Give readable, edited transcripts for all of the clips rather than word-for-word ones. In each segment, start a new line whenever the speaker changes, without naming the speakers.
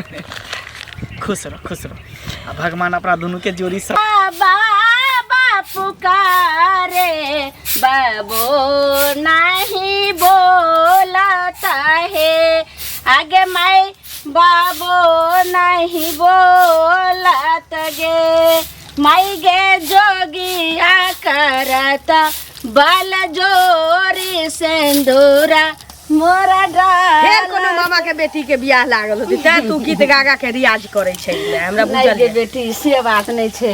खुश रह, खुश रह। आ भगवान अपना दुनू के जोड़ी सब
बाबा पुकारे बाबो नहीं बोलता है, आगे माई बाबो नहीं बोलत गे, माई गे जोगिया करता बाल जोरी सिंदूरा मोरा
फेर कोनो
डाल।
मामा के बेटी के बियाह लागल होतै तैं तू गीत गा गा के रियाज करै छै हमरा
नहि
बुझल
गे
यऽ।
बेटी, से बात नहि छै।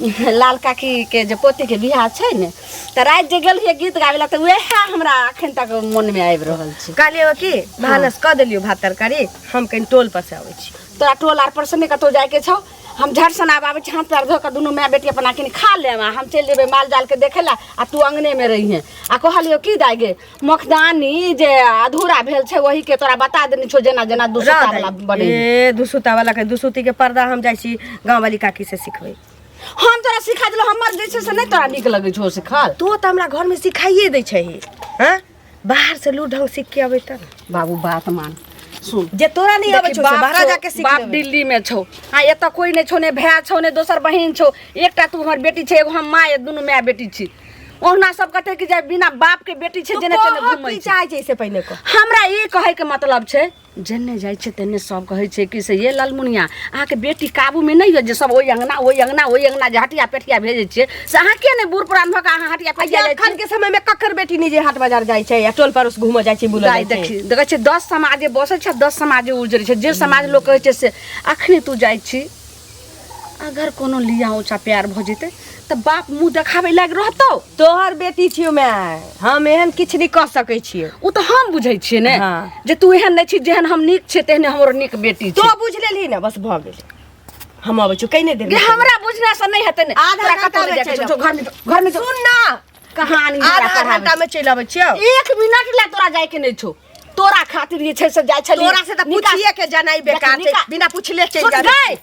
लाल काकी के जे पोती के बियाह छै ने, तऽ राति जे गेलियै गीत गाबै लए, तऽ वएह हमरा अखन तक मोन मे आबि रहल छै।
कहलियै की भानस कऽ देलियौ भात तरकारी, हम कनि टोल पर से अबै छी।
तोरा टोल आर पर से नहि कतहु जाइके छौ। हम झट सन आब आबै छी, हाथ पैर धो कऽ दुनू माय बेटी अपना कनि खा लेब, आ हम चलि जेबै माल जाल के देखै लए, आ तू अंगने मे रहिहे। आ कहलियौ की दाइ गे, मखदानी जे अधूरा भेल छै ओही के तोरा बता देने छौ, जेना जेना दुसुता वाला बने।
ए दुसुता वाला के दुसुती के पर्दा हम जाइ छी गाँव वाली काकी से सिखबै।
हम तोरा सिखा देलहुँ, हमर जे छै से नहि तोरा नीक लगै छौ सिखल?
तू तऽ हमरा घर में सिखाइए दै छही, हँ बाहर से लू ढंग सीख के अबै तब।
बाबू बात मान, सुन,
जे तोरा नहीं अबै
देखी,
छौ से
बाप
बाहर
छौ,
जाके सीख
बाप
लेबै।
दिल्ली में छौ, आ एतऽ कोई नहीं छौ, ने भाय छौ ने दोसर बहिन छौ, एकटा तू हमर बेटी छै, एगो हम माय, दुनू माय बेटी छी। ओहुना सब कहते कि जे बिना बाप के बेटी छै
तू
जेने तेने
कहऽ
घूमै
की
छै।
चाहै छै से पहिने कह।
हमरा ई कहै के मतलब छै, जेने जाइ छै तेने सब कहै छै कि से ये ललमुनिया अहाँके बेटी काबूमे नहि यऽ, जे सब ओहि अङ्गना ओहि अङ्गना ओहि अङ्गना जे हटिया पेटिया भेजै छियै, से अहाँ किया नहि बूढ़ पुरान भऽ कऽ अहाँ हटिया पेटिया जाइ
अखन के समय में ककर बेटी नहीं जे हाट बाजार जाइ छै या टोल पड़ोस घूमऽ जाइ छै बुलऽ
दाइ
जाइ छै।
देखी, देखै छियै 10 समाजे बसै छै, 10 समाजे उजरै छै। जे समाज लोक कहै छै से अखनी तू जाइ छी, अगर कोनो लिया ऊँचा प्यार भऽ जेतै तऽ बाप मुँह देखाबै लागि रहतौ।
तोहर बेटी छियौ माय, हम एहन किछु नहि कऽ सकै छियै।
ओ तऽ हम बुझै छियै ने
हाँ।
जे तू एहन नहि छी, जेहन हम नीक छियै तेहने हमरो नीक बेटी
तो
छै।
बुझि लेलही ने, बस भऽ गेलै। हम अबै छियौ कहिने देर
गे,
में।
हमरा बुझना से नहि हेतै ने।
आधा
तोरा
घंटा
कतौ
में
नहि जायके
चलि
छौ, घर में जो, घर में जो।
सुन ना,
कहानी हमरा
आधा
पढ़ाबै
घंटा में चलि अबै छियौ।
1 मिनट लए तोरा जायके नहि छौ, तोरा खातिर जे छै से जाइ छलियै।
तोरा से तऽ
निकास-
पूछिए के जनाइ बेकार छै, बिना पूछले चलि
सुन
जाबै।
गै,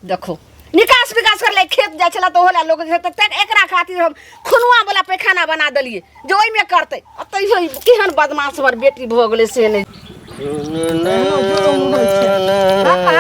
देखो निकास विकास कर ले खेत जाइ छला तऽ ओहो लोक जे छै तऽ एकरा खातिर हम खुनुआ वाला पैखाना बना देलियै जे ओहिमे करतै। आ तैयो ई केहन बदमाश हमर बेटी भऽ गेलै से नहि।
पापा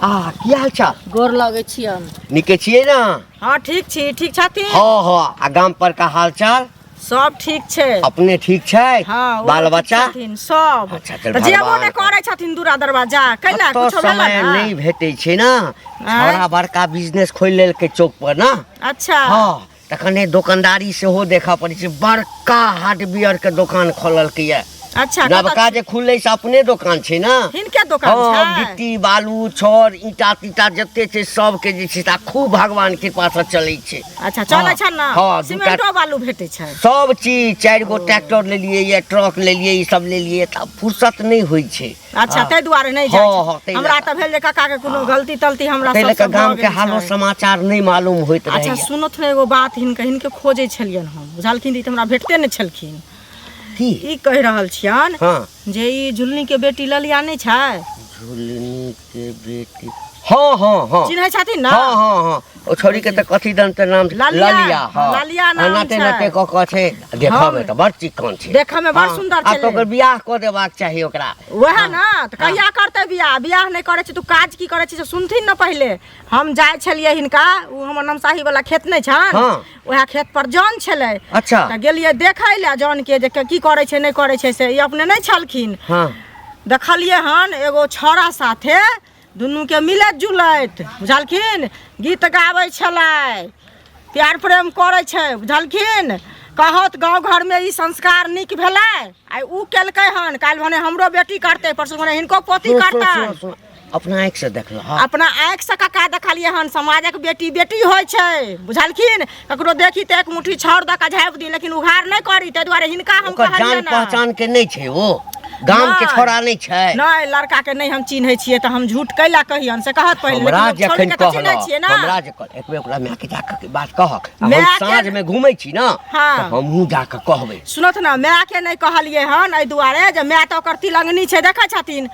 आ की हाल चाल?
गोर लगै छियन।
नीके छियै ने?
हाँ ठीक छी। ठीक छथिन?
हाँ हाँ। आ गाम पर का हाल चाल?
सब ठीक छै।
अपने ठीक छै?
हाँ, ओहो
बाल
ठीक
बच्चा?
छथिन सब।
अच्छा, चल
तऽ जेबो
भगवान
नहि करै छथिन दूरा दरवाजा, कैला
कतऽ
कुछो भेलै
समय
ने?
नहि भेटै छै ने।
आँय?
छौड़ा बड़का बिजनेस खोलि लेलकै चौक पर ने।
अच्छा।
हाँ, तखने दोकानदारी सेहो देखऽ पड़ै छै। बड़का हार्डवेयर के दोकान खोललकै ये।
अच्छा, कतऽ
नवका जे खुललै से अपने दोकान छै ने।
हिनके दोकान
हाँ,
छै?
गिट्टी बालू छड़ ईंटा तीटा जते छै सबके जे छै से खूब भगवान कृपा से चलै छै।
अच्छा, चलै
हाँ,
छै ने?
हाँ, दूटा
सीमेंटो बालू भेटै छै?
सब चीज। 4 गो ट्रैक्टर लेलियै ये, ट्रक लेलियै, ई सब लेलियै, तऽ फुर्सत नहि होइ छै।
अच्छा,
हाँ।
ताहि दुआरे नहि जाइ
हाँ,
छै।
हाँ, ताहि
हमरा
लऽ
तऽ भेल जे काका के कोनो गलती तलती हमरा
ताहि लऽ
सबसँ
कऽ गाम
भऽ
के
गेल
हालो
छै।
समाचार नहि मालूम होइत
अच्छा
रहैया।
सुनत ने एगो बात, हिनके खोजै छलियनि हम, बुझलखिन? ई तऽ हमरा भेटते नहि छलखिन।
की?
ई कहि रहल छियनि
हाँ।
जे ई झुलनी के बेटी ललिया नहि छै?
झुलनी के बेटी, हाँ हाँ हाँ,
चिन्है छथिन ने?
हाँ हाँ हाँ, ओ छोरी के तऽ कथी दन तऽ नाम छै?
ललिया,
ललिया, हाँ।
ललिया नाम
आ नाते
छै।
नाते कऽ कऽ छै, देखऽ में तऽ बड़ चिक्कन छै।
देखऽ में बड़
हाँ,
सुंदर
आब तऽ
छलै।
ओकर बियाह कऽ देबाक चाही ओकरा।
वएह ने, तऽ कहिया करतै बियाह? बियाह नहि करै छै, तू काज की करै छै से सुनथिन ने पहिले। हम जाइ छलियै हिनका, ओ हमर नमसाही वाला खेत नहि छनि,
हाँ।
वएह खेत पर जन छलै।
अच्छा।
तऽ गेलियै देखै लए जन के, जे की करै छै नहि करै छै, से ई अपने नहि छलखिन।
हाँ।
देखलियै हन एगो छौड़ा साथे दुनूके मिलैत जुलैत, बुझलखिन? गीत गाबै छलै, प्यार प्रेम करै छै, बुझलखिन? कहत गाँव घरमे ई संस्कार नीक भेलै? आइ उ केलकै हन, काल्हि भने हमरो बेटी करतै, परसू भने हिनको पोती
सुन, सुन,
करतनि।
सुन, सुन, अपना आँखि से देखलह?
अपना आँखि से कका देखलियै हन। समाजक बेटी बेटी होइ छै, बुझलखिन? ककरो देखी तऽ एक मुट्ठी छाउर दऽ कऽ झाँपि दी, लेकिन उघार नहि करी। ताहि दुआरे हिनका हम
ओकर जान
कहलियनि हन।
पहचान के नहि छै, ओ गाम के
नहि।
छोड़ा नहि छै?
नहि, लड़का के नहि हम चिन्है छियै, तऽ हम झूठ कैला कहियन से कहत पहिले।
हमरा
लेकिन हम
जखन
छोड़ि के तऽ चिन्है
कहलक,
छियै ने।
हमरा जे कहल, एक बेर ओकरा माय के जाके के बात कहक। आ हम
माय के-
साँझ में घूमै छी ने,
हाँ।
तऽ हमहूँ जाके कहबै।
सुनत ने, माय के नहि कहलियै हन एहि दुआरे जे माय तऽ ओकर तिलंगनी छै, देखै छथिन,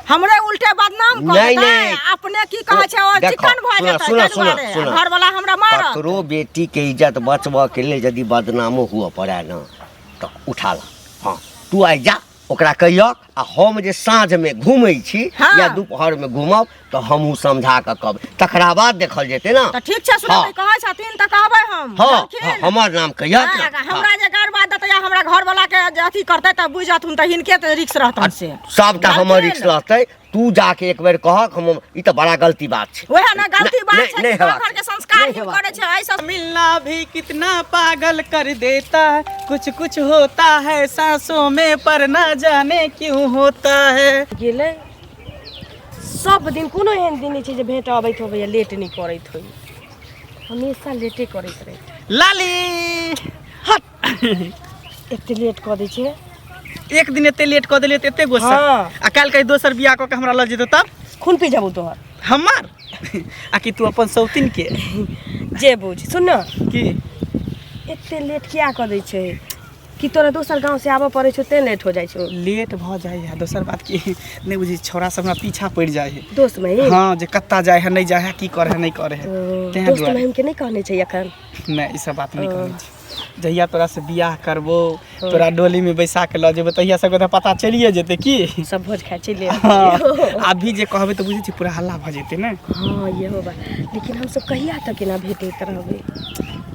हमरे उल्टे बदनाम कऽ
नहि,
देतै।
नहि।
अपने की कहै छै, ओ
देखो,
चिकन भऽ
सुनऽ,
जेतै,
सुनऽ,
ताहि
सुनऽ,
दुआरे
सुनऽ।
घरवला हमरा मारत।
ककरो बेटी के इज्जत बचबऽ के लेल यदि बदनामो हुअ पड़ै ने तऽ उठा ला। हाँ, तू आइ जा, ओकरा कहियक आ हम जे साँझमे घूमै छी
हाँ।
या दुपहरमे घूमब तऽ हमहूँ समझा कऽ कहबै तकरा बाद देखल जेतै ने
तऽ ठीक छै सुनबै
हाँ।
कहै छथिन तऽ कहबै हम
हँ
बुझलखिन?
हँ, हमर नाम कहियक
हाँ,
ने।
हमरा जे गार बात देतै या हमरा घरवाला के जे अथी करतै तऽ बुझि जाथुन तऽ हिनके तऽ रिक्स रहतन से
सबटा हमर रिक्स
बुझलखिन?
रहतै तू जाके एक बेर कहक हम ई तऽ बड़ा गलती बात छै
वएह ने गलती बात
नहि-
छै
नहि
कि गाँव
हेबाक
घर के संस्कार
नहि
ही
हेबाक
करै छै एहि सब
मिलना भी कितना पागल कर देता है कुछ कुछ होता है सांसों में पर ना जाने क्यों होता है
गेलै सब दिन कोनो एहन दिन नहि छै जे भेंट अबैत होबै या लेट नहि करैत होइ हमेशा लेटे करैत रहै
लाली हट
एते लेट कऽ दै छै
एक दिन एते लेट कऽ देलियै तऽ एते गुस्सा
हाँ।
आ काल्हि कहीं दोसर बियाह कऽ के हमरा लऽ जेतौ तब
खून पी जाबू तोहर
हमर आ कि तू अपन सौतिन के
जे बुझ सुन न
की
एते लेट किया कऽ दै छै कि तोरा दोसर गाँव से आबऽ पड़ै छौ तें लेट हो जाइ छौ
लेट भऽ जाइ है दोसर बात की नहि बुझै छौड़ा सब हमरा पीछा पड़ि जाइ है
दोस्त में
हाँ जे कत्ता जाइ है नहि जाइ है की करे है नहि करे है तें
दोस्त
दुआरे
महिम के नहि कहने छै एखन
नहि ई सब बात नहि कहने छी जहिया तोरा से बियाह करबो तोरा डोली में बैसा के लऽ जेबो तहिया सबके तऽ पता चलिए जेतै की
सब भोज खाइ चलि
हाँ, अभी जे कहबै तऽ बुझै छी पूरा हल्ला भऽ जेतै ने
हाँ इहो बात लेकिन हमसब कहिया तक एना भेटैत रहबै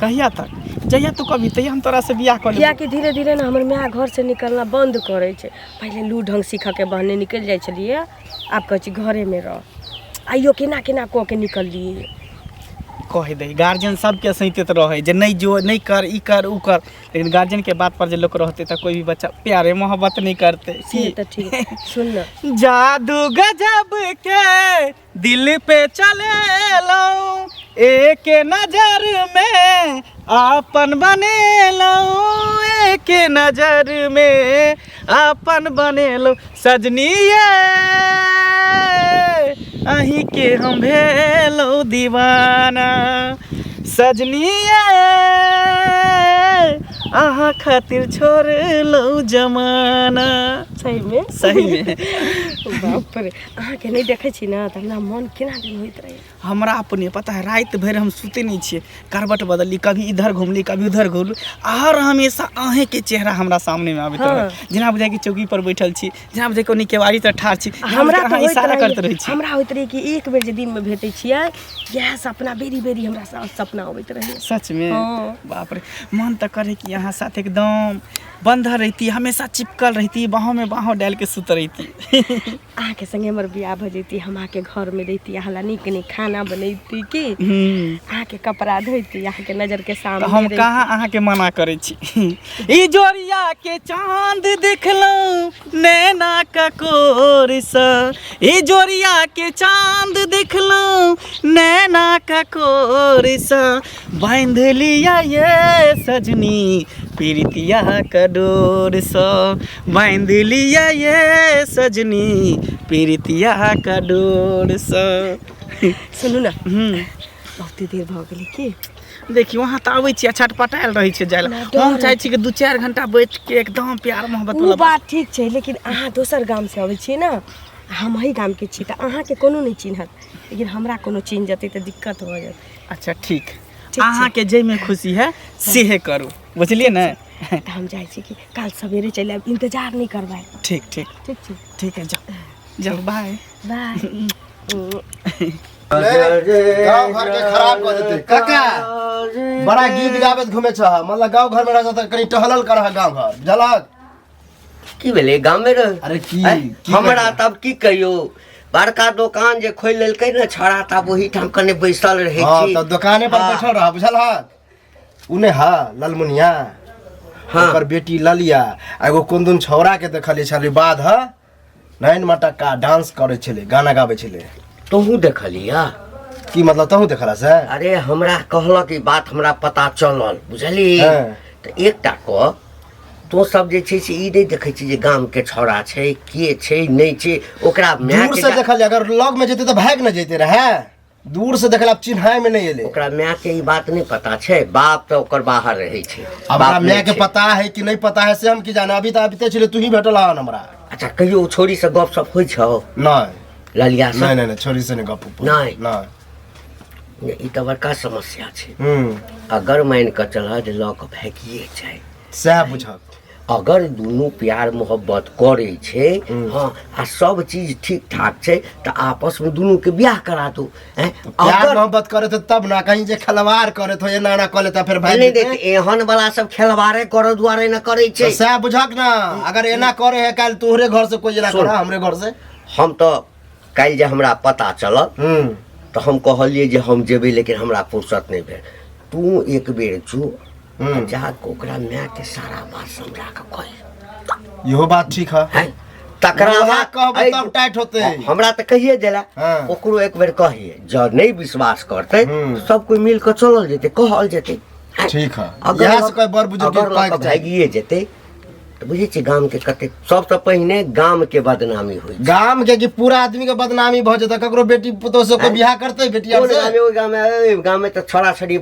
कहिया तक जहिया तू कभी तहिया हम तोरा से बियाह कऽ लेबो
कियाकि धीरे धीरे ने हमर माय घर से निकलना बंद करै छै पहिले लू ढंग सीखऽके बहाने निकलि जाइ छलियै आब कहै छी घरेमे रह आइयो केना केना कऽ के निकललियै
कहि दै गार्जियन सबके सैतैत रहै जे नहि जो नहि कर ई कर उ कर लेकिन गार्जियन के बात पर जे लोक रहतै तऽ कोई भी बच्चा प्यारे मोहब्बत नहीं करते
से तऽ ठीक सुन ने
जादू गजब के दिल पे चले एक नजर में आपन बनेलौं एक नजर में आपन बनेलौं सजनी ये अहीं के हम भेलौं दीवाना सजनी ये अहाँ खातिर छोड़लौं जमाना
सहीमे
सहीमे
बाप रे अहाँके नहि देखै छी ने तऽ हमरा मन केना दिन होइत रहै
हमरा अपने पता है राति भरि हम सुते नहीं छियै करवट बदलली कभी इधर घुमली कभी उधर घुमली हर हमेशा अहेंके चेहरा हमरा सामने में आबैत
हाँ।
रहै जेना बुझाइ कि चौकी पर बैठल छी जेना बुझाइ कोनो केवाड़ी तर ठाढ़ छी जेना
हमरा
बुझाइ
तऽ
अहाँ
होइत
इशारा करैत
रहै
रहै छी
हमरा होइत रहै कि एक बेर जे दिनमे भेटै छियै इएह सपना बेरी बेरी हमरा सपना अबैत रहै
सच में
हाँ।
बाप रे मन तऽ करे कि अहाँ साथ एकदम बंधल रहती हमेशा चिपकल रहती बाहों में बाहों डाल के सुत रहती
अहाँके संगे हमर बियाह भऽ जैती हम अहाँके घरमे रहिती अहाँ ला नीक नीक खाना बनैती की अहाँके कपड़ा धोती अहाँके नजरके
तऽ
सामने
हम
रहिती।
कहाँ अहाँके मना करै छी ई जोरिया के चांद देखलहुँ नैना ककोरसँ ई जोरिया के चांद देखलहुँ नैना ककोरसँ बान्हि लिअ ये सजनी प्रीतिया के डोरसँ बान्हि लिअ ये सजनी प्रीतिया के डोरसँ
सुनू ने
हूँ
बहुते देर भऽ गेलै की
देखियौ अहाँ तऽ आबै छियै छटपटायल रहै छियै जाय लए
हमरा डर
हम चाहै छी कि 2-4 घंटा बैठ के एकदम प्यार मोहब्बत
ओ
वाला बात
बात ठीक छै लेकिन अहाँ दोसर गामसँ अबै छियै ने हम अही गामके छी तऽ अहाँके कोनो नहि चिन्हत लेकिन हमरा कोनो चिन्ह जेतै तऽ दिक्कत भऽ जायत
अच्छा ठीक
छै।
अहाँके जाहिमे खुशी है सेहे करू बुझलियै ने
तऽ हम जाइ छी कि काल्हि सवेरे चलि आयब इंतजार नहि करबै
ठीक ठीक
ठीक छै
ठीक है जाओ जाओ बाय
बाय
गाँव घर के खराब कऽ देतै काका बड़ा गीत गाबैत घूमे छह मतलब गाँव घर में रह तऽ कनि टहलल करह गाँव घर बुझलक
की भेलै गामे रह
अरे की
आँय?
की
हमरा
कहै?
तब की कहियौ बड़का दोकान जे खोलि लेलकै ने छौड़ा तब ओहिठाम कने बैसल रहै
हाँ
छी
तऽ दोकाने पर
हाँ।
बैठल रह बुझलहक उ नहि हा ललमुनिया
हाँ।
ओकर बेटी ललिया आ एगो कोन दुन छौड़ा के देखलियै छलै बाध ह नैन मटक्का डांस करै छलै गाना गाबै छलै
तोहूँ देखलिया
की मतलब तहूँ देखला से
अरे हमरा कहलक ई बात हमरा पता चलल बुझली
हाँ।
तऽ एकटा कऽ तो सब जे छै से ई नहि देखै छी जे गाम के छौड़ा छै के छै नहि छै ओकरा माय
दूर
के
से देखलियै अगर लग में जेतै तऽ भागि ने जैते रहै दूर से देखला चिन्हाय में नहीं एले
ओकरा माय के ई बात नहीं पता छै बाप तऽ ओकर बाहर रहै छै
अब हमरा
बाप
माय
नहि
के
छै।
पता है कि नहीं पता है से हम की जाने अभी तऽ अबिते छलै तू ही भेटल हन हमरा
अच्छा कहियो ओ छोरी से गप सप होइ छौ
नहीं
ललिया से
नहीं नहीं नहीं छोरी से नहीं गप उप
नहीं।
नहीं
नहि, ई तऽ बड़का समस्या छै
हम्म
अगर मानि कऽ चलह जे लऽ कऽ भागिए जाय
सएह बुझक
अगर दुनू प्यार मोहब्बत करै छै, हँ, आ सब चीज ठीक ठाक छै तऽ आपसमे दुनूके बियाह करा दू। हैं?
प्यार
अगर
मोहब्बत करे तो तब ना, कहीं जे खलवार करे तो एना एना कऽ लेता फेर भागि
नहि
जेतै।
नहि, एहन वाला सब खेलवारे करऽ दुआरे ने करै छै।
तऽ सएह बुझक ना, अगर एना करे है काल्हि तोहरे घर से कोई एना
सुन।
करा हमरे घर से।
हम तऽ काल्हि जे हमरा पता चलल तऽ हम कहलियै जे हम जेबै, लेकिन हमरा फुर्सत नहि भेल। तू एक बेर जो आ जा कऽ ओकरा मायके सारा बात समझा कऽ कही।
इहो बात ठीक है।
हैं? तकरा
उएह
बाद
कहबै तब टाइट होतै।
हमरा तऽ कहिए देला। ओकरो एक बेर कहिए, जँ नहि विश्वास करतै सब कोइ मिल कऽ चलल जेतै, कहल जेतै। हैं?
ठीक है।
अगर
इएह से कोइ बड़ बुजुर्ग के
अगर लऽ
कहैके
कऽ
चाही।
भागिए जेतै तऽ बुझै छियै गामके कते सबसँ पहिने गामके बदनामी होइ छै।
गाम के कि पूरा आदमी के बदनामी भऽ जेतै, ककरो बेटी पुतोह से कोई बियाह करतै बेटी आर
कोन
से?
गाममे? ओहि गाममे, ओहि गाममे तऽ छौड़ा छौड़ी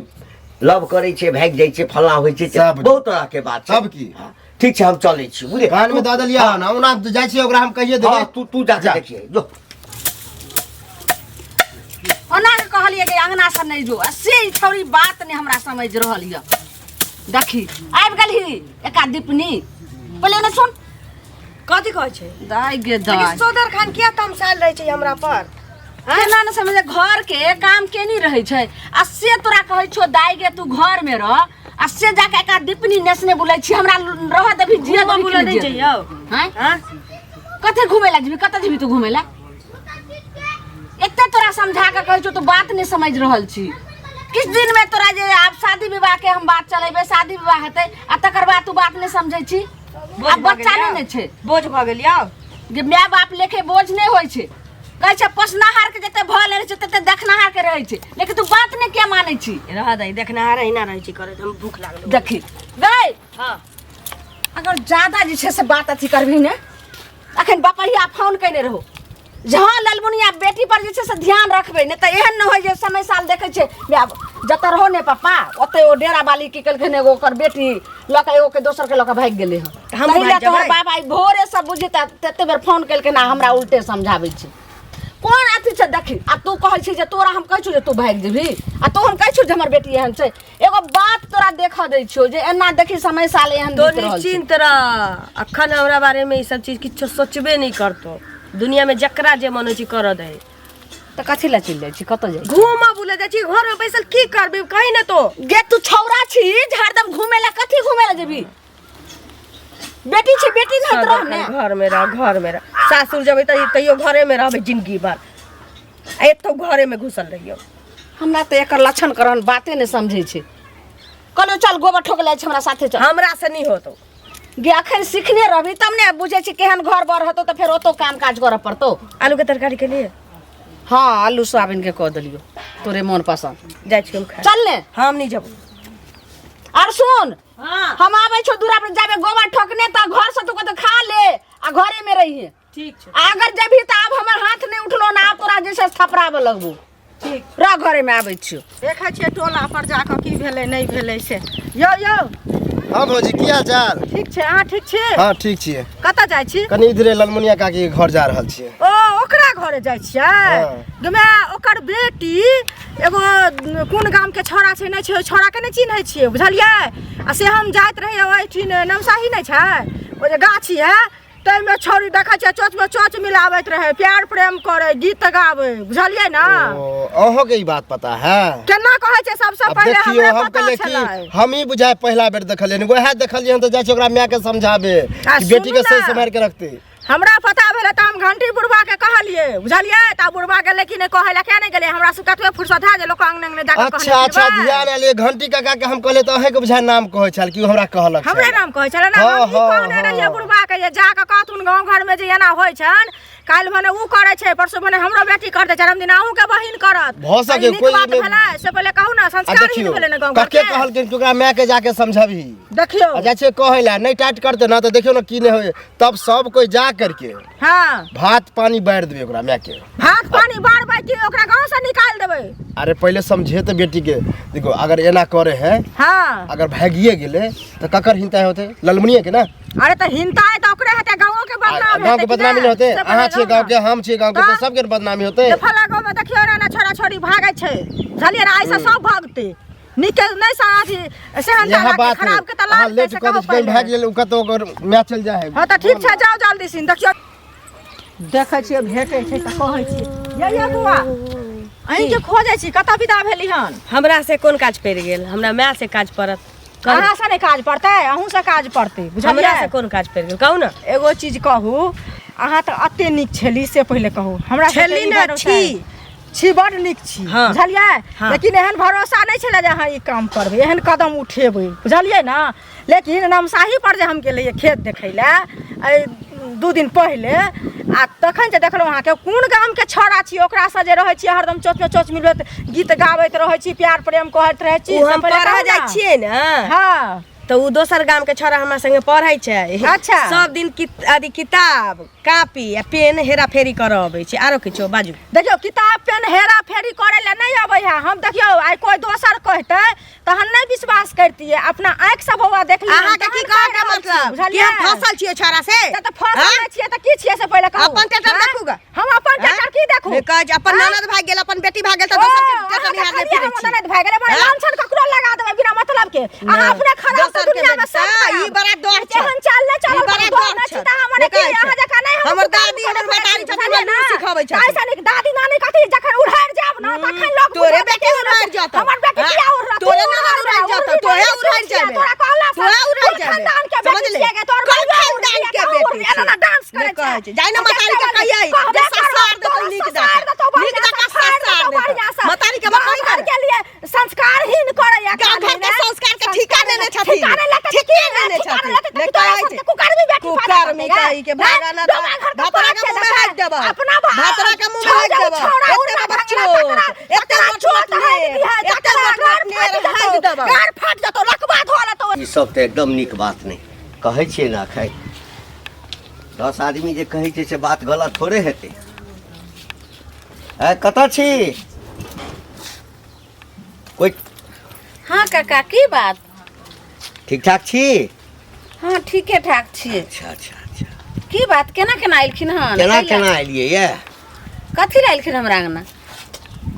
लव करै छै, भागि जाइ छै, फल्लाँ होइ छै,
सब।
बहुत तरहके बात छै।
सब की?
हँ, ठीक छै, हम चलै छी, बुझलियै?
कान में दऽ देलियै हन, ओना जाइ छियै ओकरा हम कहिए देबै।
हँ, तू जा
जा।
देखिए जो।
ओना के कहलियै कि अंगना से नहि जो, आ से ई छौड़ी बात नहि हमरा समझ रहल यऽ। देखी आबि गेलही एका दीपनी, पहिले ने सुन।
कथी कहै छै?
दाइ गे
लेकिन
दाइ,
सोदर खान किया तमसायल रहै छै हमरा पर?
केना ने समझ, घर के काम केनी रहै छै, आ से तोरा कहै छौ दाइ गे तू घर में रह, आ से जाके एका दीपनी नेसने बुलै छी, हमरा रह देबही जिया
घूमऽ
देबही कि
बुलऽ
नहि
नहि
जिया
जइयौ?
देबही? आँय?
हाँ?
कते घूमे ला जेबही, कतऽ जेबही तू घूमे ला? एते तोरा समझा के कहै छौ, तू बात नहि समझ रहल छी। किछु दिन में तोरा जे आब शादी विवाह के हम बात चलेबै, शादी विवाह हेतै आ तकर बाद तू बात नहि समझै छी।
बोझ
आब
भऽ
बच्चा
गेल
नहि
यौ।
ने छै।
बोझ भऽ गेल यौ।
जे माय बाप लेखे बोझ नहि होइ छै। कहै छै पोसनाहार के जते भऽ रहै छै तते देखनाहार के रहै छै, लेकिन तू बात नहि किया मानै छी?
रह दही, देखनाहार अहिना रहै छी करैत। हम भूख लागल।
देखी गै,
हँ,
अगर ज्यादा जे छै से बात अथी करबही ने, अखन बपहिया फोन कयने रहो जहाँ ललमुनिया बेटी पर जे छै से ध्यान रखबै, नहि तऽ एहन नहि होइ जे समय साल देखै छै आब जतऽ रहो ने पप्पा ओतऽ ओ डेरा बाली की केलखिन, एगो ओकर बेटी लऽ कऽ एगो के दोसर के लऽ कऽ भागि गेलै हँ।
हमहूँ
ताहि लए
भागि
तोहर
जेबै?
बाबा आइ भोरे सब बुझी तऽ तते बेर फोन केलखिन आ हमरा उल्टे समझाबै छै। कोन अथी छै देखी, आ तू कहै छी जे तोरा हम कहै छियौ जे तू भागि जेबही, आ तू हम कहै छियौ जे हमर बेटी एहन छै। एगो बात तोरा देखऽ दै छियौ जे एना देखी समय साल एहन
तो
बीत रहल छै।
निश्चिंत रह, अखन हमरा बारे में ई सब चीज किछो सोचबे नहीं करतो। दुनिया में जकरा जे मन होइ छै करऽ दही।
तऽ कथी लए चलि जाइ छी, कतऽ जाइ छी?
घूमऽ बुले जाइ छी, घर में बैसल की करबी कही ने तो?
गे तू छौड़ा छी जे हरदम घूमे ला, कथी घूमे ला जेबी? बेटी छी, बेटी नहीं रह ने।
घर में रह, घर में रह। सासुर जेबै तऽ तैयो घरे में रहबै जिंदगी भर, आ एतौ घरे में घुसल रहियौ।
हमरा तऽ एकर लक्षण करन बाते नहि समझै छै। कहलियौ चल गोबर ठोक लै छै, हमरा साथे चल।
हमरा से नहीं होतो।
गे अखन सिखने रहबी तब ने बुझै छी केहन घर बर हेतौ, तऽ फेर ओतौ काम काज करऽ पड़तौ।
आलू के तरकारी के लिए?
हँ, आलू सोयाबीन के कऽ देलियौ, तोरे मोन पसन्द।
जाइ छी हम खाय।
चल ने।
हम नहीं जब।
आर सुन,
हाँ।
हम आबै छौ दूरा पर, जाबे गोबर ठोकने तऽ घर से तू कतौ खा ले आ घरे में रहिए।
ठीक छै।
आ अगर जेबही तऽ आब हमर हाथ नहि उठलो ने, आब तोरा जे छै थपराबऽ लगबो।
ठीक।
रह घरे में, आबै छियौ।
देखै छियै टोला पर जाकऽ की भेलै नहि भेलै से। यौ यौ।
हाँ भौजी, की हाल चाल?
ठीक छै, अहाँ ठीक छी?
हाँ ठीक छियै।
कतऽ जाइ छी?
कनि इधरे ललमुनिया काकी के घर जा रहल छियै।
ओ ओकरा घरे जाइ छियै?
हाँ।
गे माय, ओकर बेटी एगो कोन गाम के छौड़ा छै नहि छै, ओहि छौड़ा के नहि चिन्है छियै, बुझलियै? आ से हम जाइत रहियै ओहिठिन, नमसाही नहि छै ओ जे गाछी है, ताहिमे छौड़ी देखै छियै चोचमे चोच मिलाबैत रहै, प्यार प्रेम करै, गीत गाबै, बुझलियै ने?
ओ अहों के ई बात पता है?
केना कहै छै, सबसँ
अब
पहिले
देखियौ,
हमरे
हम
पता
कहलियै कि
छलै।
हम ही बुझाय पहिला बेर देखलियै, वएह देखलियै हन तऽ जाइ छी ओकरा माय के समझाबे
आ
कि बेटी
सुनू
के सही
ने।
सम्हारि के रखते।
हमरा पता भेलै तऽ हम घंटी बुढ़बा के कहलियै, बुझलियै? तऽ बुढ़बा गेलै कि नहि कहै लए, किया नहि गेलै? हमरा सब कतबे फुर्सत है जे लोक अंगने अंगने जाके कहने
अच्छा अच्छा,
फिरबै।
ध्यान आयल, घंटी काका के हम कहलियै तऽ अहें के बुझाय नाम कहै छल कि ओ हमरा कहलक छल।
हमरे नाम कहै छलै ने?
हाँ,
हम ई
हाँ,
कहने रहियै
हाँ।
बुढ़बा के जे जाके कहथुन गाँव घर में जे एना होइ छनि, काल्हि भने उ करै छै, परसू भने हमरो बेटी करतै, चारिम दिन अहूँ के बहिन करत।
भऽ सकै
ई नीक
कोई
बात
एहिमे-
भेलै से पहिले कहू ने?
आ
संस्कारहीन
देखियौ
भेलै ने गाँव घर
कके
के।
कहलखिन कि ओकरा माय के जाके समझबही।
देखियौ,
आ जाइ छियै कहै लए, नहि टाइट करतै ने तऽ देखियौ ने की नहि होइ, तब सब कोइ जा करके
हाँ
भात पानी बारि देबै ओकरा माय के।
भात पानी बारबै कि ओकरा गाँव से निकालि देबै?
अरे पहिले समझे तऽ बेटी के। देखो अगर एना करे है,
हाँ,
अगर भागिए गेलै तऽ ककर हिंता होतै? ललमुनिया के ना?
अरे तऽ हिंता है तऽ ओकरे हेतै, गाँवो के बदनाम
गाँव के
हेतै कि
बदनामी नहि होतै?
से
अहाँ
पहिले
छियै गाँव के, हम छियै गाँव के, तऽ
तऽ?
सबके बदनामी होतै।
जे फला गाँव में देखियौ ने छोड़ा छोड़ी भागै छै, बुझलियै ने? आइसँ सब भागतै, नीक नहि अथी सेहनता
इएह
लागतै
बात
खराब के तऽ
अहाँ
लागतै
लेट
से
कऽ
कहू
दै छी, कहीं
पहिले।
भागि गेल ओ कतौ ओकर माय चलि जाइ है
हँ तऽ ठीक छै जाउ जल्दी सिन देखियौ देखै छियै भेटै छै तऽ कहै छियै ये ये बौआ अहीँके खोजै छी कतऽ विदा भेली हन
हमरा से कोन काज पड़ि गेल हमरा माय से काज पड़त कहू।
अहाँ से नहि काज पड़तै अहूँ से काज पड़तै
हमरा
बुझलियै
से कोन काज पड़ि गेल कहू ने
एगो चीज कहू अहाँ तऽ एते नीक छली से पहिले कहू हमरा सबके
छली
ई
ने,
भरोसा
छी।
छी बड नीक छी
हाँ।
बुझलियै
हाँ।
लेकिन एहन भरोसा नहि छलै जे अहाँ ई काम करबै एहन कदम उठेबै बुझलियै ने लेकिन नमसाही पर जे हम गेलियै खेत देखै लए एहि 2 दिन पहिले आ तखन जे देखलहुँ अहाँके कोन गामके छौड़ा छी ओकरासँ जे रहै छी हरदम चोचमे चोच मिलबैत गीत गाबैत रहै छी प्यार प्रेम कहैत रहै छी
ओ
से
हम
पहिले
पढ़ऽ
कहू
जाइ
ने।
छियै ने
हँ
तऽ ओ दोसर गाम के छौड़ा हमरा संगे पढ़ै छै
अच्छा।
सब दिन अथी किताब कापी आ पेन हेरा फेरी करऽ अबै छै आरो किछो बाजू
देखियौ किताब पेन हेरा फेरी करै लए नहि अबै है हम देखियौ आइ कोइ दोसर कहतै तहन नहि विश्वास करतियै अपना आँखिसँ बौआ देखलियै
अहाँके की कहऽ के मतलब कि हम फसल छियै छौड़ा से
तऽ तऽ फसल
हाँ?
नहि छियै तऽ की छियै से पहिले कहू
अपन टेटर
हाँ?
देखू ग।
हम अपन
हाँ?
टेटर की देखू
नहि कहै छै, अपन
हाँ?
ननद भागि गेल अपन बेटी भागि गेल तऽ
ओ,
दोसर के
अहाँ
टेटर निहारने
देखलियै
फिरै
हमर
छी
ननद भागि गेलै, बड़ा
हाँ?
लांछन ककरो लगा देबै बिना मतलब के अहाँ
नहि,
अपने खराब तऽ
दोसर के
दुनिया में
बेटी,
सब
हाँ,
खराब।
ई बड़ा डर छै।
एहन चाल नहि चलल
ई बड़ा
करू,
डर
डर
छै।
छी तऽ हमर
नहि
की
कहै छै।
अहाँ जकाँ नहि हम
हमर
कुकर्म
दादी, हमर
करैत
महतारी
छी,
छथिन,
बुझलियै
हमरा
ने?
सिखबै छथिन।
ताहि सँ नीक दादी नानी कथी जखन उड़हरि जायब ने तखन लोक
तोरे
बुझत
बेटी
कि
उड़हरि जेतौ।
हमर बेटी
हाँ?
किया उड़हत?
तोरे
तू
ननद उड़हरि
उड़हरि
जेतौ, तोहे उड़हरि जेबे।
तोरा कहला से
तोहे उड़हरि
कोन
जेबे।
खानदान के बेटी
समझले?
छियै गे? तोहर
कोन
बाबा
खानदान
उड़हरि
के
तू
बेटी
उड़हरि, एना
छियै?
डांस करै
नहि कहै
छै।
छै। जाइ ने महतारी के कहियै
कहबे
जे
करब,
ससार देतौ
तोरा
नीक
ससार
दऽ
देतौ
कऽ। नीक
बढ़िआँ
दऽ कऽ
से, फाड़ि
ससार
देतौ
देतौ।
बढ़िआँ से।
महतारी के
गाँव
मकई
घर के लिए संस्कारहीन करैया
गाँव घर के संस्कार के ठीका लेने छथिन।
ठीका नहि लेतै
ठीके लेने
ठीका
छथिन।
नहि लेतै
नहि
तऽ तोरा
कहै
सबके
छै।
कुकर्मी बेटी पैदा
कुकर्मी
करतै
कही के
गे।
भागा ना
डोमा घर के
भतरा के
पाँच
मुँह में हाथ देबह।
अपना
भतरा के मुँह में हाथ देबह।
छौड़ा
एते
उड़ना
बड़
भंगना
चोट,
तकरा
एते
तकरा
मोट
चोट
मोट
हारि
नेर,
दिहै,
एते
तकरा
मोट
गाड़
मोट नेर
फाटि
हारि
जेतौ,
देबह।
गाड़ फाटि जेतौ लकवा धऽ लेतौ
ई सब तऽ एकदम नीक बात नहि कहै छियै ने एखन 10 आदमी जे कहै छै से बात गलत थोड़े हेतै ए कतऽ छी कोइ
हाँ काका की बात
ठीक ठाक छी
हाँ ठीके ठाक छियै
अच्छा अच्छा अच्छा
की बात केना केना एलखिन हन
केना
कैला?
केना एलियै ये
कथी लए एलखिन हमरा अंगना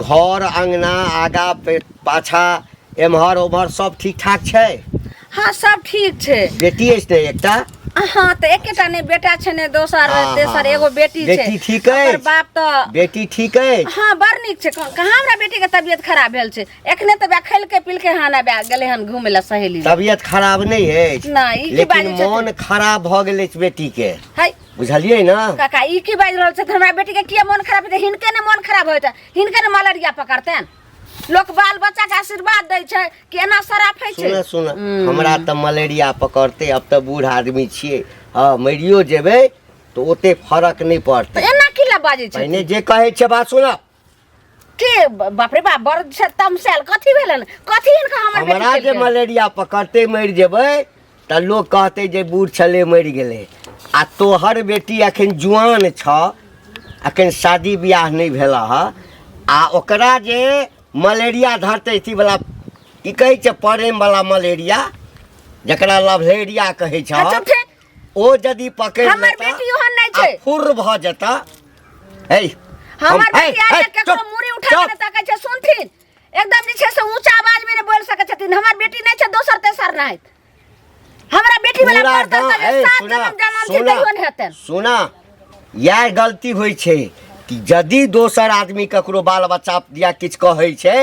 घर अंगना आगा पाछा एम्हर ओम्हर सब ठीक ठाक छै
हाँ सब ठीक छै
बेटी अछि ने एकटा
हाँ तऽ एकेटा नहि बेटा छै ने दोसर
हाँ,
तेसर
हाँ,
एगो बेटी छै
बेटी ठीक अछि?
ओकर बाप तऽ
बेटी ठीक अछि
हाँ बड़ नीक छै कहाँ हमरा बेटी के तबियत खराब भेल छै एखने तऽ खेलके पीलके हन आबि गेलै हन घूमे लए सहेली लग।
तबियत खराब नहि अछि
नहि, ई की
लेकिन
बाजै छथिन?
मोन खराब भऽ गेल अछि बेटी के
है
बुझलियै ने
काका ई की बाजि रहल छथिन हमरा बेटी के किया मोन खराब हेतै हिनके ने मोन खराब होइत हिनके ने मलेरिया पकड़तनि लोक बाल बच्चा के आशीर्वाद दै छै कि एना शराफै छै
सुन सुन हमरा तऽ मलेरिया पकड़तै अब तऽ बूढ़ आदमी छियै हँ मरियो जेबै तऽ ओते फरक नहि
तऽ
पड़तै
एना की लए बाजै छै
पहिने जे कहै छै बात सुन
के बाप रे बाप बड़ छै तमसायल कथी भेलन कथी हिनका हमर बेटी
हमरा जे
केलकनि?
मलेरिया पकड़तै मरि जेबै तऽ लोक कहतै जे बूढ़ छलै मरि गेलै आ तोहर बेटी अखन जुआन छ अखन शादी बियाह नहि भेल हँ आ ओकरा जे मलेरिया धरतै अथीवला की कहै छै प्रेमवला मलेरिया जकरा लवलेरिया कहै छ
अच्छा ठीक
ओ यदि पकड़ि
हमर
लेता
बेटी ओहन नहि छै।
आ फुर्र भऽ जेता हे
हमर
हम- हे,
बेटी आज
हे,
तक केकरो
चुप,
मूड़ी उठा के
चुप।
नहि तकै छै सुनथिन एकदम जे छै से ऊँचा आवाज में नहि बोलि सकै छथिन हमर बेटी नहि छै दोसर तेसर नहि हमरा बेटी वाला
पूरा
पर
गाँव
तऽ
ए,
सात
सुना
जन्म जनम छै
सुना
तैयो नहि हेतनि
सुना इएह गलती होइ छै कि यदि दोसर आदमी ककरो बाल बच्चा या किछु कहै छै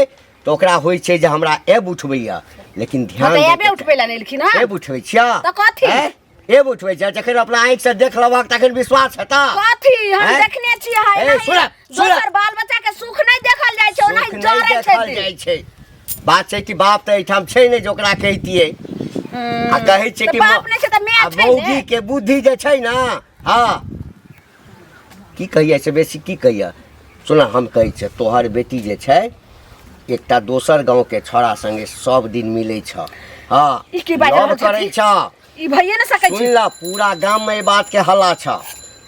तऽ ओकरा होइ छै जे हमरा एब उठबैया लेकिन
हँ
ध्यान
तऽ
दैके
एबे उठबै लए नहि एलखिन हँ
एब उठबै छियै
तऽ कथी?
हैं? एब उठबै छियै जखन अपना आँखिसँ देख लेबहक तखन विश्वास हेतऽ
कथी हम
हैं?
देखने छियै है
ए,
एनाही
सुनऽ, सुनऽ।
दोसर बाल बच्चा के सुख नहि देखल जाइ छै ओनाही
सुख नहि
जरै
देखल
छै
जाइ छै बात छै कि बाप तऽ एहिठाम छै नहि जे ओकरा कहितियै आ कहै छै
तऽ
कि
बाप नहि छै तऽ माय
आ
छै ने।
मौगी के बुद्धि जे छै ने हँ की कहियै से बेसी की कहियै सुन हम कहै छियै तोहर बेटी जे छै एकटा दोसर गाँवके छौड़ा संगे सब दिन मिलै छ हँ
ई की बाजि
लव
रहल
करै
छथिन?
छ
ई भइए नहि सकै
सुन
छै
ल पूरा गाममे एहि बातके हल्ला छ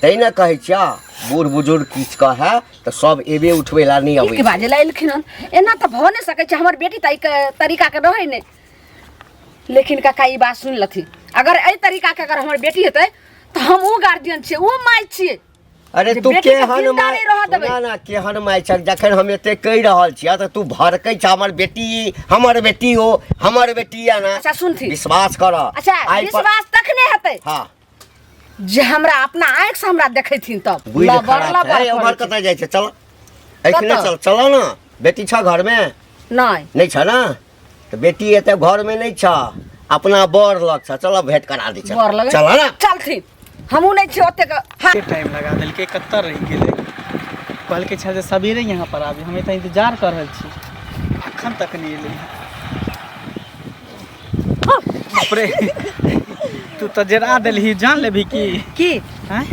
तै ने कहै छियै बूढ़ बुजुर्ग किछु कहै तऽ सब एबे उठबै लए नहि
ई
अबै
की बाजै लए एलखिन हन एना तऽ भऽ नहि सकै छै हमर बेटी तऽ एहि तरीकाके रहै नहि लेकिन काका ई बात सुनि लथिन अगर एहि तरीकाके अगर हमर बेटी हेतै तऽ हम ओ गार्जियन छियै ओ माय छियै
अरे
जे
तू
बेटी के
केहन
जिंदा
माय
नहि रहऽ देबै।
ना ना केहन माय छ जखन हम एते कहि रहल छियै तऽ तू भड़कै छ हमर बेटी ई, हमर बेटी ओ हमर बेटी या ना
अच्छा सुनथी
विश्वास कर
अच्छा
आइ पर
विश्वास तखने हेतै
हाँ
जे हमरा अपना आँखि से हमरा देखैथिन तब
बुझि
लबर
खराब
लबर
छै उम्हर
करै छै।
कतऽ जाइ छै चल एखने
कतऽ?
चल चल ना बेटी छ घरमे
नहि
नहि छ ना तऽ बेटी एते घरमे नहि छ अपना बर लग छ चल भेंट करा दै छ
बर लगे
चल ना
चलथिन हमहूँ नहि छी ओतेक हाँ
कते टाइम लगा देलकै कतऽ रहि गेलै कहलकै छल जे सबेरे यहाँ पर आबी हम एतऽ इंतजार कऽ रहल छी अखन तक नहि एलै बाप रे तू तऽ जरा देलही जान लेबही की
की
आँय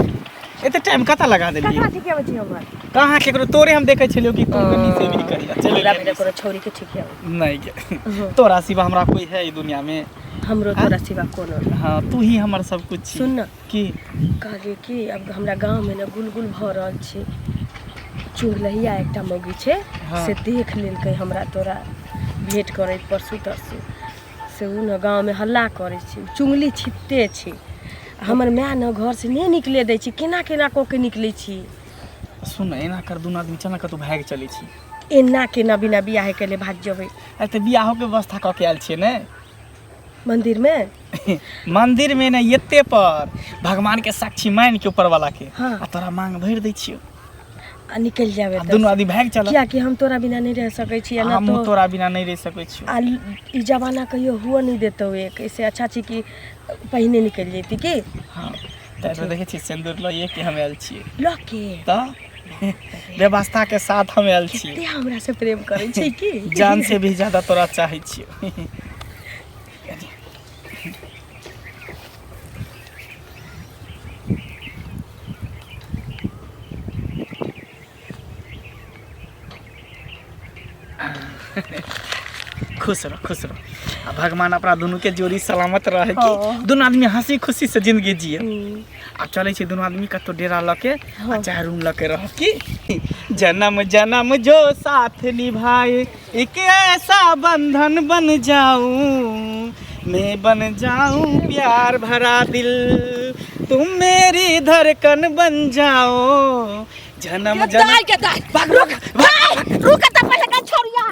एते टाइम कतऽ लगा देलही
ककरा ठीके अबै छी हमर
कहाँ केकरो तोरे हम देखै छलियौ कि तू कनी से भी करिया चलि
हमरा
गेली।
बिना कोनो छौरी के ठीके अबै
नहि गे तोरा सिवा हमरा कोई है ई दुनिया में
हमरो तोरा सिवा कोनो नहि।
हाँ तू ही हमर सब कुछ छी
सुन न
की
कहलियै कि अब हमरा गाँवमे ने गुलगुल भऽ रहल छै चुगलहिया एकटा मौगी छै
हाँ।
से देख लेलकै हमरा तोरा भेंट करैत परसू तरसू से ओ ने गाँवमे हल्ला करै छै चुगली छिपते छै हमर माय ने घरसँ नहि निकले दै छै केना केना कऽ के निकलै छी
सुन एना कर दुनू आदमी चल ना कतहु भागि चलै छी
एना केना बिना बियाहे केले भागि जेबै
अरे तऽ बियाहोके व्यवस्था कऽ के आयल छियै ने
मन्दिरमे
मंदिर में ने एते पर भगवान के साक्षी मान के ऊपर वाला के
हाँ।
आ तोरा मांग भरि दै छियौ
आ निकलि जायब
आ
एतऽसँ।
दुनू आदमी भागि चल
कियाकि हम तोरा बिना नहि रहि सकै छी आ ना
हमहूँ
तो
तोरा बिना नहि रहि सकै छियौ
आ ई जमाना कहियो हुअ नहि देतौ एक ऐसे अच्छा छै कि पहिने निकलि जैती की
हाँ तऽ एहिमे देखै छियै सिन्दूर लइए के हम आयल छियै
लऽ के
तऽ व्यवस्था के साथ हम आयल छियै
कते हमरा से प्रेम करै छै की
जान से भी ज्यादा तोरा चाहै छियौ खुश रह खुश रह आ भगवान अपना दुनू के जोड़ी सलामत रहे कि दुनू आदमी हंसी खुशी से जिंदगी जिए आ चलै छै दुनू आदमी कतौ डेरा लऽ के आ चाहे रूम लऽ के रह की जन्म जन्म जो साथ निभाए एक ऐसा बंधन बन जाऊं मैं बन जाऊं प्यार भरा दिल तुम मेरी धड़कन बन जाओ जन्म जन्म
दाइ के दाइ भाग रुक भाग रुक त पहिले का छोड़िया